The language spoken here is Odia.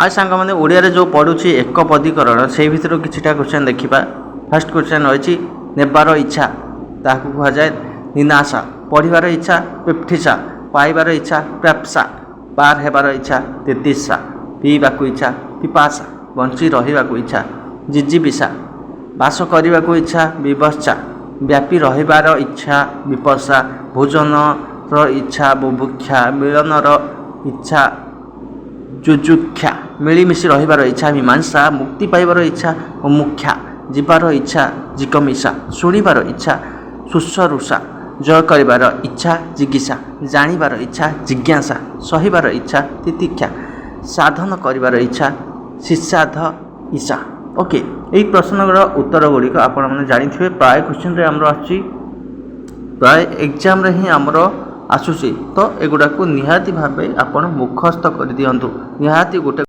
ଆଉ ସାଙ୍ଗମାନେ, ଓଡ଼ିଆରେ ଯେଉଁ ପଡ଼ୁଛି ଏକପଦୀକରଣ, ସେଇ ଭିତରୁ କିଛିଟା କ୍ୱେଶ୍ଚନ୍ ଦେଖିବା। ଫାର୍ଷ୍ଟ କ୍ୱେଶ୍ଚନ୍ ରହିଛି, ନେବାର ଇଚ୍ଛା, ତାହାକୁ କୁହାଯାଏ ନିନାସା। ପଢ଼ିବାର ଇଚ୍ଛା ପିପ୍ଠିସା। ପାଇବାର ଇଚ୍ଛା ପ୍ରାପ୍ସା। ପାର ହେବାର ଇଚ୍ଛା ତିତିସା। ପିଇବାକୁ ଇଚ୍ଛା ପିପାସା। ବଞ୍ଚି ରହିବାକୁ ଇଚ୍ଛା ଜିଜୀବିଷା। ବାସ କରିବାକୁ ଇଚ୍ଛା ବିବତ୍ସା। ବ୍ୟାପି ରହିବାର ଇଚ୍ଛା ବିପସା। ଭୋଜନର ଇଚ୍ଛା ବୁଭୁକ୍ଷା। ମିଳନର ଇଚ୍ଛା ଯୁଯୁକ୍ଷା। ମିଳିମିଶି ରହିବାର ଇଚ୍ଛା ମୀମାଂସା। ମୁକ୍ତି ପାଇବାର ଇଚ୍ଛା ମୁମୁକ୍ଷା। ଯିବାର ଇଚ୍ଛା ଜିଗମିଷା। ଶୁଣିବାର ଇଚ୍ଛା ଶୁଶ୍ରୂଷା। ଜୟ କରିବାର ଇଚ୍ଛା ଜିଗୀଷା। ଜାଣିବାର ଇଚ୍ଛା ଜିଜ୍ଞାସା। ସହିବାର ଇଚ୍ଛା ତିତିକ୍ଷା। ସାଧନ କରିବାର ଇଚ୍ଛା ସିସାଧୟିଷା। ଓକେ, ଏଇ ପ୍ରଶ୍ନର ଉତ୍ତର ଗୁଡ଼ିକ ଆପଣମାନେ ଜାଣିଥିବେ। ପ୍ରାୟ କ୍ୱେଶ୍ଚିନ୍ରେ ଆମର ଆସୁଛି, ପ୍ରାୟ ଏକ୍ଜାମ୍ରେ ହିଁ ଆମର ଆସୁଛି। ତ ଏଗୁଡ଼ାକୁ ନିହାତି ଭାବେ ଆପଣ ମୁଖସ୍ଥ କରିଦିଅନ୍ତୁ ନିହାତି ଗୋଟେ।